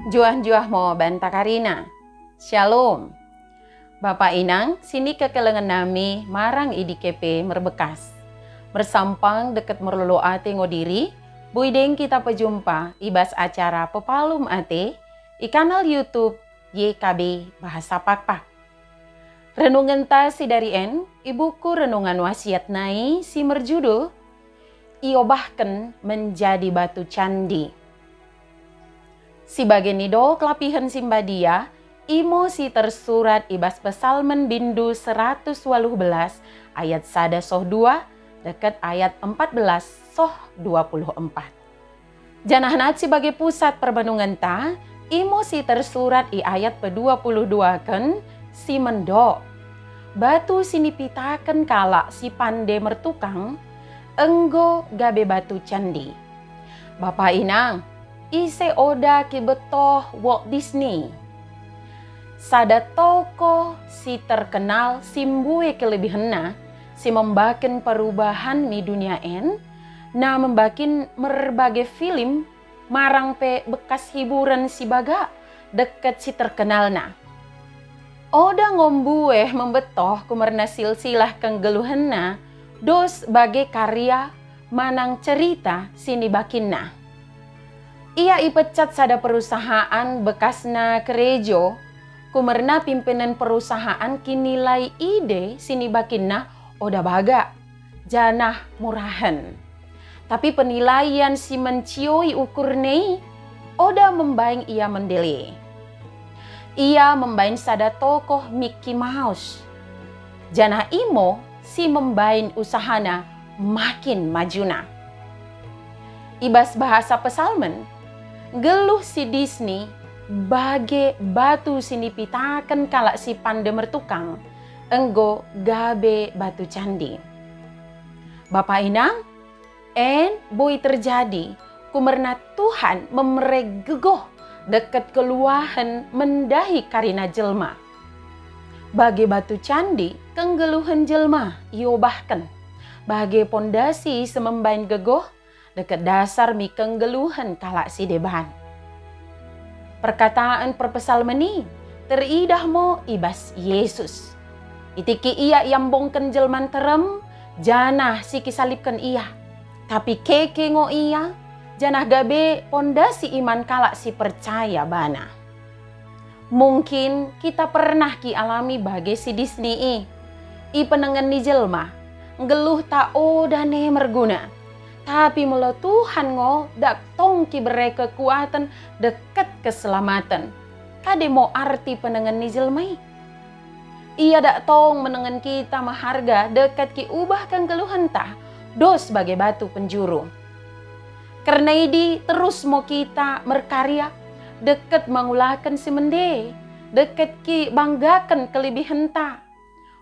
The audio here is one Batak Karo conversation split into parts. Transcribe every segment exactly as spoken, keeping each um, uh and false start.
Njuah-njuah mo banta karina. Shalom. Bapa inang, sini kekelengen nami marang i D K P Merbekas. Mersampang deket merlolo ate ngo diri, bui deng kita pejumpa i bas acara Pepalum Ate i kanal YouTube Y K B Bahasa Pakpak. Renungenta si dari en i buku Renungan Wasiat nai si merjudul Iobahken Menjadi Batu Candi. Si bage nido kelapihen si mbadia, imo si tersurat i bas Pesalmen bindu seratus waluh belas ayat sada soh dua deket ayat empat belas soh dua puluh empat. Janah nat si bage pusat permenungenta, imo si tersurat i ayat pedua puluh dua ken si mendok. Batu si nipitaken kalak si pande mertukang, enggo gabe batu candi. Bapa inang, ise oda kibetoh Walt Disney? Sada tokoh si terkenal si mbue kelebihenna si membaken perubahan ni dunia en, na membakin merbage film marang pe bekas hiburen si bagak deket si terkenalna. Oda ngo mbueh membetoh kumerna silsilah kenggeluhenna dos bage karya manang cerita si nibakinna. Ia ipecat sada perusahaan bekasna kerejo, kumerna pimpinen perusahaan kinilai ide si nibakinna oda bagak janah murahen. Tapi penilaian si mencioi ukurna i, oda membain ia mendele. Ia membain sada tokoh Mickey Mouse. Janah imo si membain usahana makin majuna. I bas bahasa Pesalmen, nggeluh si Disney bage batu si nipitaken kalak si pande mertukang, enggo gabe batu candi. Bapa inang, en boi terjadi kumerna Tuhan memere gegoh deket keluahen mendahi karina jelma. Bage batu candi, kenggeluhen jelma iobahken bage pondasi si membain gegoh deket dasar mi kenggeluhen kalak si deban. Perkataan perpesalmen i teridah mo i bas Yesus. Itiki ia iambongken jelma nterem, janah si kisalibken ia. Tapi keke ngo ia, janah gabe pondasi iman kalak si percaya bana. Mungkin kita pernah kialami bage si Disney i. Ipenengeni jelma, nggeluhta oda ne merguna. Tapi melo Tuhan ngo dak tong kibere kekuaten deket keselamaten. Kade mo arti penengeni jelma i? Ia dak tong menengen kita meharga deket kiubah kenggeluhenta, dos bage batu penjuru. Kerna idi terus mo kita merkarya, deket mengulaken si mende, deket kibanggaken kelebihenta,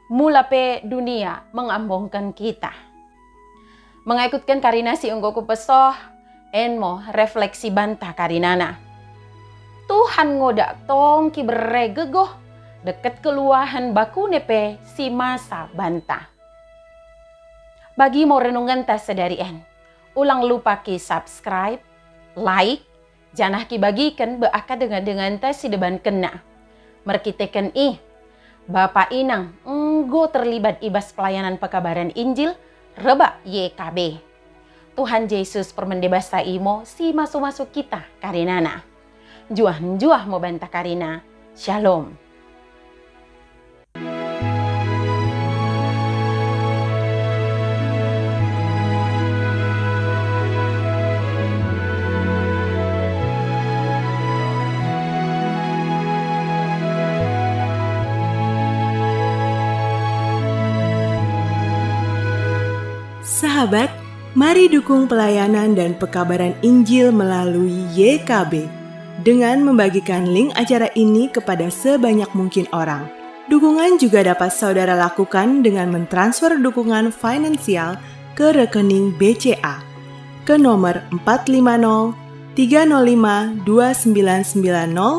mula pe dunia mengambongken kita. Mengikutken karina si enggo kupesoh, en mo refleksi banta karinana. Tuhan ngo dak tong kibere gegoh, deket keluahen bakune pe si masa banta. Bagi mo renungenta sedari en. Ulang lupa ki subscribe, like, janah kibagiken be aka dengan-denganta si debankenna. Merkiteken i, Bapa inang enggo terlibat i bas pelayanan pekabaren Injil rebak Y K B. Tuhan Jesus permende basa imo si masu-masu kita karinana. Njuah-njuah mo banta karina. Shalom. Sahabat, mari dukung pelayanan dan pekabaran Injil melalui Y K B dengan membagikan link acara ini kepada sebanyak mungkin orang. Dukungan juga dapat saudara lakukan dengan mentransfer dukungan finansial ke rekening B C A ke nomor empat lima nol tiga nol lima dua sembilan sembilan nol,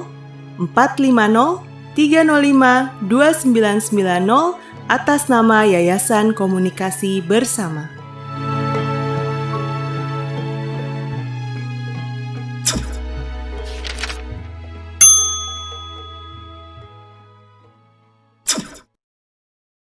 empat lima nol tiga nol lima dua sembilan sembilan nol, atas nama Yayasan Komunikasi Bersama.